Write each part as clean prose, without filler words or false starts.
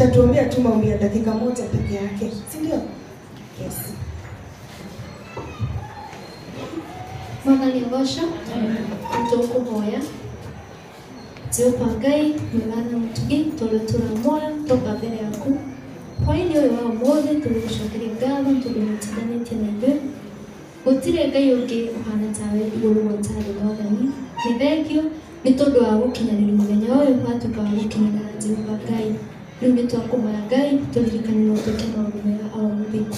Utatuombea tu maombi ya dakika moja peke yake, si ndio? Yes. Mwathani agocwo, nĩtũkũhoya Jehova Ngai mwega na mũtugi, tondũ tũra muoyo toka mbere yaku hwaĩ-inĩ ũyũ wa ũmũthĩ, tũgũgũcokeria ngatho tondũ nĩũtindanĩtie na ithuĩ. Gũtirĩ Ngai ũngĩ ũhana tawe igũrũ gwata thĩ. Mwathani, nĩ thengio nĩ tondũ wa gũkinyanĩria mũthenya ũyũ watuĩka wa gũkinyanĩra. Jehova Ngai, rĩu nĩ twakũhoya Ngai tũririkane na ũtwĩke maũndũ mega o mũthingu.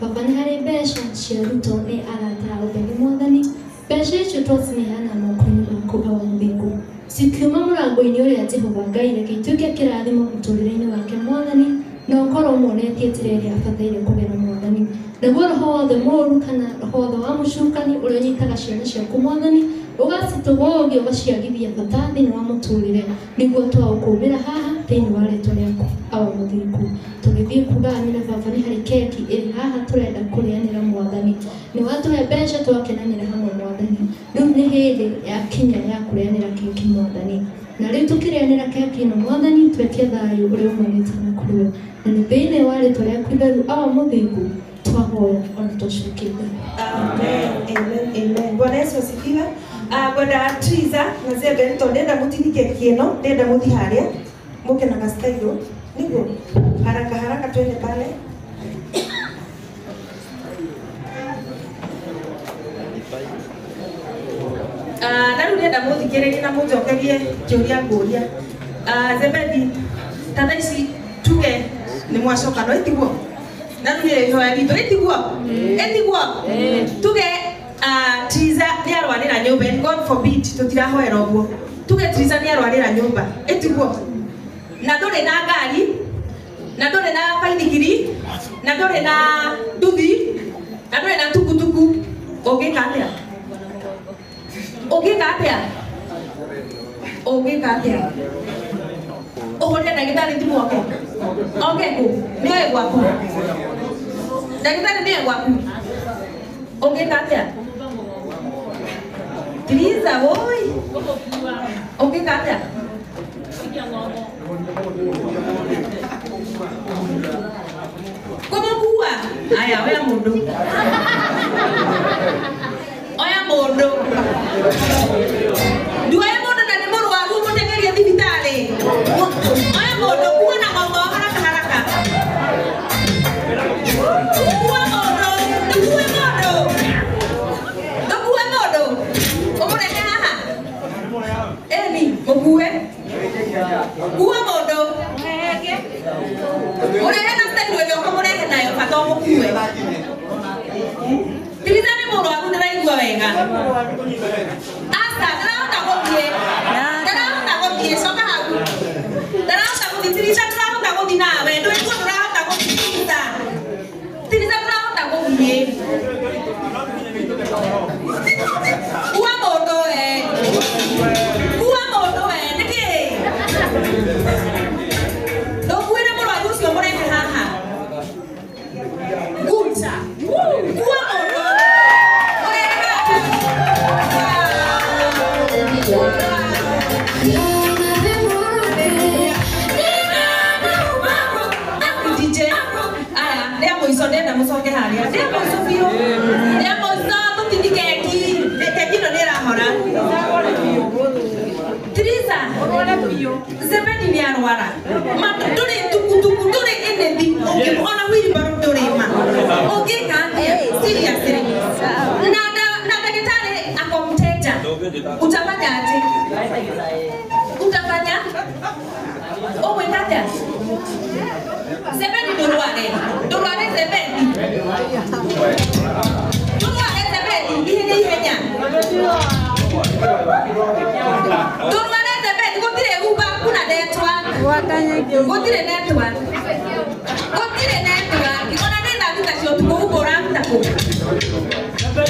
Baba, nĩ harĩ mbeca ciarutwo nĩ arata a ũtheri. Mwathani, mbeca icio twacineana moko-inĩ maku o mũthingu, cikiuma mũrango-inĩ ũrĩa. Jehova Ngai, reke ituĩke kĩrathimo mũtũrĩre-inĩ wake. Mwathani, na ũkorwo ũmuonetie njĩra ĩrĩa abataire kũgera. Mwathani, naguo roho wothe mũũru kana roho wothe wa mũcukani ũrĩa ũnyitaga ciana ciaku, Mwathani, ũgacitũgũgia, ũgaciagithia bata thĩinĩ wa mũtũrĩre, nĩguo twaũkũmĩra haha thĩinĩ wa rĩtwa rĩaku awa mũthingu. Tũgĩthiĩ kuganĩra, Baba, nĩ harĩ keki ĩrĩ haha tũrenda kũrĩanĩra. Mwathani, nĩ watũhe mbeca twakenanĩra hamwe. Mwathani, rĩu nĩ hĩndĩ yakinya ya kũrĩanĩra keki. Mwathani, na rĩu tũkĩrĩanĩra keki ĩno, Mwathani, twĩke thayũ ũrĩa umanĩte na kũrĩ we, na nĩ thĩinĩ wa rĩtwa rĩaku itheru awa mũthingu twahoya ona twacokia. Amen, amen, amen. Bwana Yesu asifiwe. Ngwenda Triza na Zeben to ndenda mutini keki ĩno, ndenda muthi haria muke na gastairo niguo haraka haraka twende pale. Na rĩu ndĩrenda mũthikĩrĩrie na mũnjokerie kĩũria ngũria. Zebedi, ta thaa ici tuge nĩ mwacoka, no ĩtiguo? Na rĩu nĩ ihoya ritũ, ĩtiguo? Ĩtiguo? Tuge Triza nĩ arwarĩra nyũmba, and God forbid, tũtirahoera ũguo. Tuge Triza nĩ arwarĩra nyũmba, ĩtiguo? Na ndũrĩ na ngari, na ndũrĩ na baithikiri, na ndũrĩ na nduthi, na ndũrĩ na tukutuku, ũngĩka atĩa? Ũngĩka atĩa? Ũngĩka atĩa? Ũhũrĩre ndagĩtarĩ thimũ oke? Oke kũ? Nĩoĩ gwaku? Ndagĩtarĩ nĩoĩ gwaku? Ũngĩka atĩa? Triza, woi, ũngĩka atĩa? Kũmũkua? Aya, oya mũndũ, oya mũndũ, nduoye mũndũ na nĩ mũrwaru, mũteng'erie thibitarĩ. Oya mũndũ, kua na gongo haraka haraka. Kua mũndũ, ndũkue mũndũ, ndũkue mũndũ, ũmũrehe haha. Ĩni mũkue, kua mũndũ, mũrehe na style ĩrĩa ũkũmũrehe nayo, bata ũmũkue. Tiriza nĩ mũrwaru, ndĩraigua wega. Aca, ndĩrahota gũthiĩ, ndĩrahota gũthiĩ, coka hau. Ndĩrahota gũthiĩ, Tiriza, ndĩrahota gũthiĩ nawe, ndũiguo ndũrahota gũthiĩ, Tiriza. Tiriza, ndũrahota gũthiĩ. Kua mũndũ we. Kua mũndũ we, nĩkĩ? Ndũkuĩre mũrwaru ũcio mũrehe haha. Good. Kua mũndũ. Mũrehe haha. DJ, aya, rĩa mũico ndĩrenda mũcoke harĩa. Rĩa mũico biũ. Rĩa mũico tũtini keki. Keki ĩno nĩ ĩrahora. Teresa, Zebedi nĩ arwara. Ma ndũrĩ tukutuku, ndũrĩ anything, ona wheelbarrow ndũrĩ ma. Ũngĩka atĩa? Seriously. Na ndagĩtarĩ ako mteja. Utafanya aje? Utafanya? Ũgwĩka atĩa? Zebedi ndũrware. Ndũrware Zebedi. Ndũrware Zebedi, ihenya ihenya. Ndũrware Zebedi, gũtirĩ Uber, kuna network. Gũtirĩ network. Gũtirĩ network. Ona nĩ thaa thita cia ũtukũ, Uber ũraruta kũ?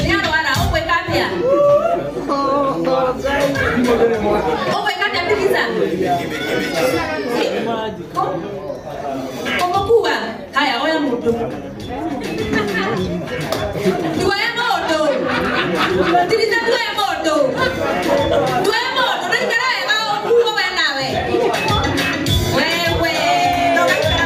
Nĩ arwara, ũgwĩka atĩa? Ũgwĩka atĩa Teresa? Kũmũkua? Haya, oya mũndũ. Tuoe mũndũ. Teresa, tuoe mũndũ. Tuoe mũndũ, ndũikare wega ũkuo we nawe. Wewe, ndũgaikara.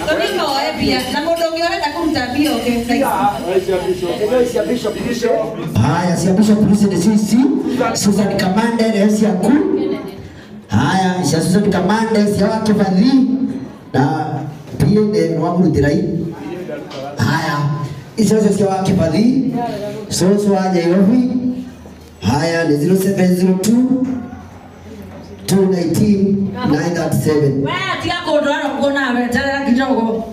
Toni no oe mbia na mũndũ ũngĩ ũrenda kũruta mbia oke Haya, cia Bishop Lucy nĩ cici Susan Kamande nĩ ciaku. Haya, cia Susan Kamande cia Wakibathi na PA nĩ wamũrutĩra i. Haya, icio cio cia Wakibathi cũcũ wa Nyairobi. Haya nĩ 0702 219 937. We tiga kũndwara ũguo nawe njerera kidogo.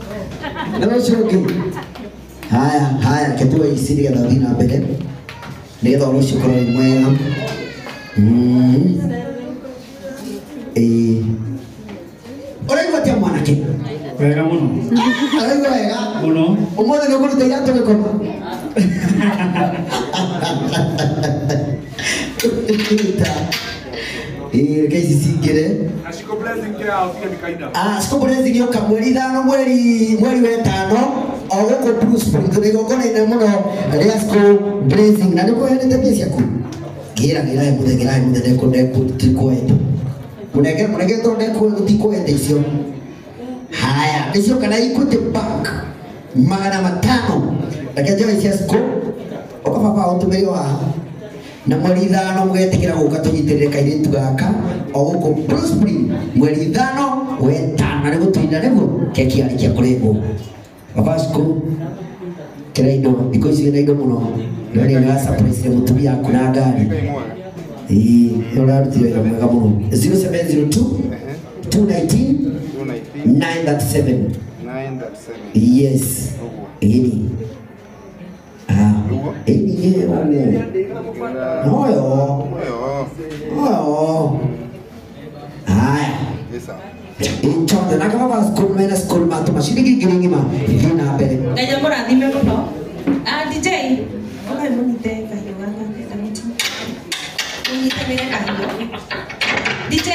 Na ũcio ũngĩ. Haya, haya, ketua ici nĩgetha ũthiĩ na mbere nĩgetha ũhoro ũcio ũkorwo wĩ mwega. Ĩĩ. Ũraigua atĩa mwanake? Wega mũno. Ũraigua wega? Mũno. Ũmũthĩ nĩ ũkũruta iratũ gĩkono? Ĩĩ, reke ici cingĩre. Ah, Siko Blessing yoka mweri ithano mweri wetano o gũkũ Blue Spring tũrĩ igongona inene mũno rĩa Siko Blessing na nĩkũheanĩte mbia ciaku ngĩra ngĩra he mũthee ngĩra he mũthee ndekũ ndekũ tikuete mũnenge mũnenge tondũ ndekũ tikuete icio. Haya, nĩcio kana Equity Bank 500 reke njoe cia Siko ũka baba ũtũmĩre haha na mweri ithano mũgetĩkĩra gũka tũnyitĩrĩre kairĩtu gaka o gũkũ Blue Spring mweri ithano wetano nĩ gũtũina nĩguo keki yarĩkia kũrengwo. Baba Siko kĩra indo thikũ ici wĩna indo mũno no nĩ ũra surprise mũtumia aku na ngari. Ĩĩ, nĩ ũrarutire wĩra mwega mũno. 0702 219 937. Yes. Ĩni. Ah, ĩni ye ũguo. Noyo. Noyo. Haya. Ichonde na kama ba school mena school matuma ciringi ngiri ng'ima thiĩ na mbere. Ngai amũrathime mũno. Ah, DJ, ũkai mũnyite kahiũ gaka ndĩrenda mũnyitanĩre kahiũ. DJ.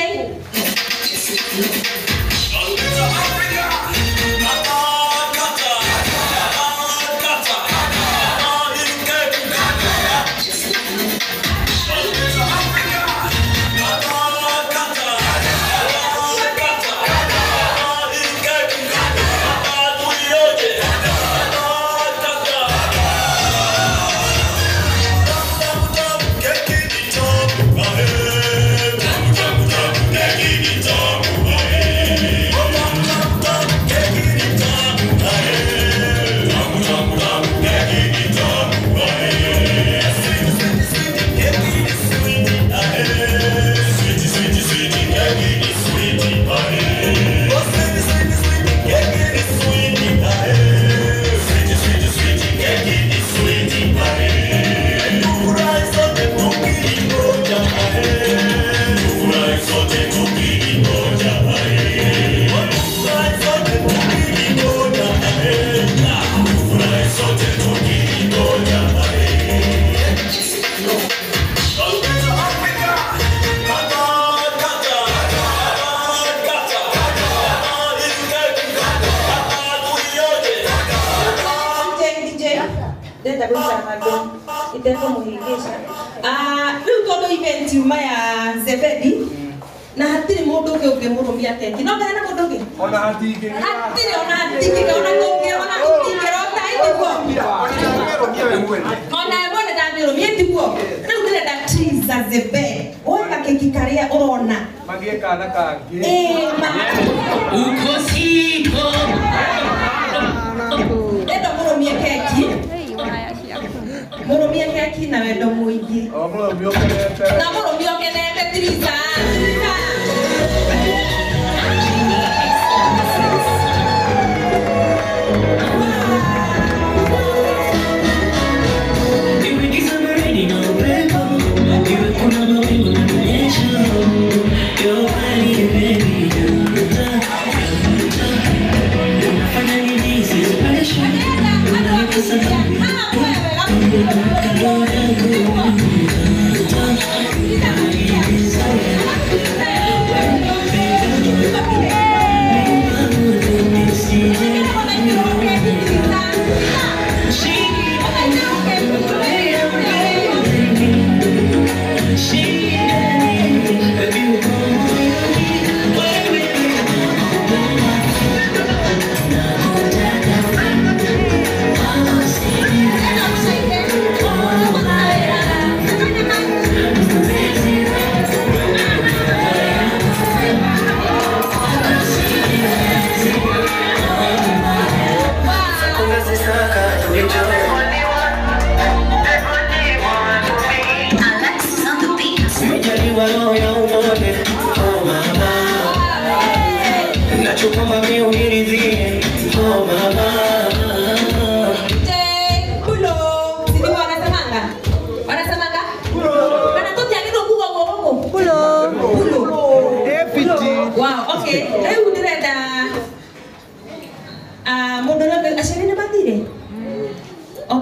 Ndĩrenda gũikara handũ itekũmũhĩngĩca. Rĩu tondũ event yuma ya Zebedi na hatirĩ mũndũ ũngĩ ũngĩmũrũmia keki no hena mũndũ ũngĩ ona hatingĩgĩa hatirĩ ona hatingĩgĩa ona kũngĩ ona tũtingĩrota ĩtiguo ona we mwene ndangĩrũmia ĩtiguo. Rĩu ndĩrenda Triza Zebe woe gakeki karĩa ũrona magĩe kana kangĩ. Ĩĩ ma ndĩrenda mũrũmie keki mũrũmie keki na wendo mũingĩ O mũrũmie ũkenete. Na mũrũmie ũkenete Triza.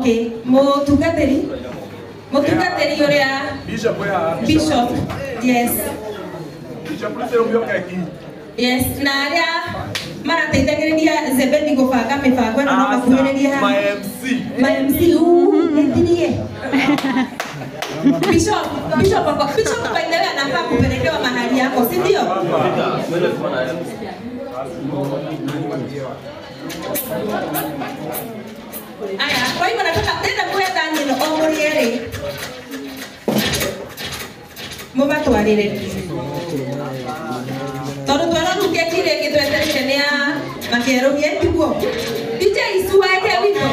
Okay, mutungatiri uria Bishop, yes. Yes, na aria marateithagĩrĩria Zebedi gũbanga mĩbango ĩno no makuhĩrĩrie haha. My MC, nĩthirie. Bishop by the way anafaa kupelekewa mahali yako, si ndio? Aya, kwa hivyo nataka tena muhe thani ĩno o mũrĩ erĩ. Mũmatwarĩre. Tondũ twara rĩu keki rĩngĩ twetereire nĩ ya makĩerũhia tiguo. DJ icua eke wimbo.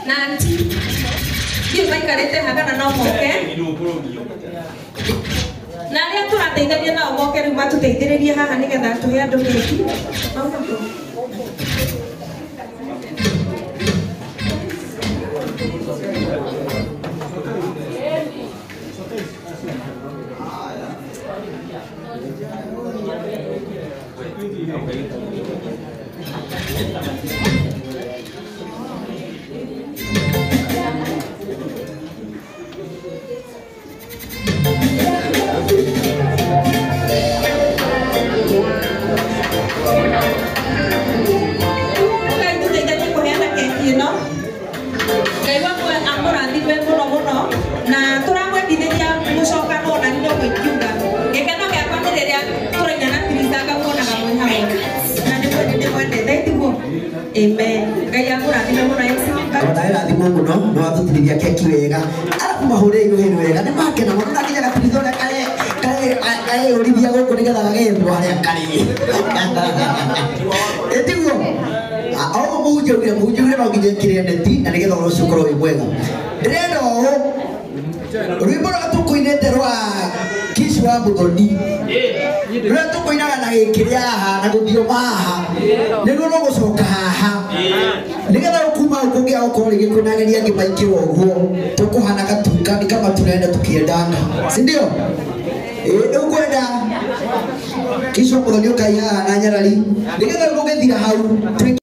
Na auntie ndiũ maikarĩte haha kana no moke na arĩa tũrateithania nao moke rĩu matũteithĩrĩrie haha nĩgetha tũhe andũ keki. Ngai tũteithanie kũheana keki ĩno. Ngai wakwa amũrathime mũno mũno na tũramwendithĩria mũcokano na nĩ noguo ingiuga. Gĩkeno gĩakwa nĩ rĩrĩa tũraina na Teresa ngamuonaga mwĩ hamwe na nĩndĩmwendete tiguo. Amen. Ngai amũrathime mũno MC. Ona ĩrathimwo mũno nĩ watũtirithia keki wega arabu mahũre iruhĩ wega nĩ makena mũno na nginya gatirithia ũrĩa kareyũrithia gũkũ nĩgetha gagethwo harĩa karĩ. Ĩtiguo oguo mũhunjia no nginya ĩkĩre neti na nĩgetha ũhoro ũcio ũkorwo wĩ mwega. Ndĩrenda ũũ rwĩmbo rũrĩa tũkũinĩte rwa Kish wa Muthoni rũrĩa tũkũinaga na gĩkĩ rĩa haha na gũthioma haha nĩruo rũgũcoka haha nĩgetha kuma hau kũngĩa gũkorwo rĩngĩ kwĩna ageni angĩ maingĩra ũguo tũkũhana gatuka ni kama tunaenda tukiendanga, si ndio? Rĩu ngwenda Kish wa Muthoni ũkai haha na nyarari nĩgetha rĩu gũgĩthira hau.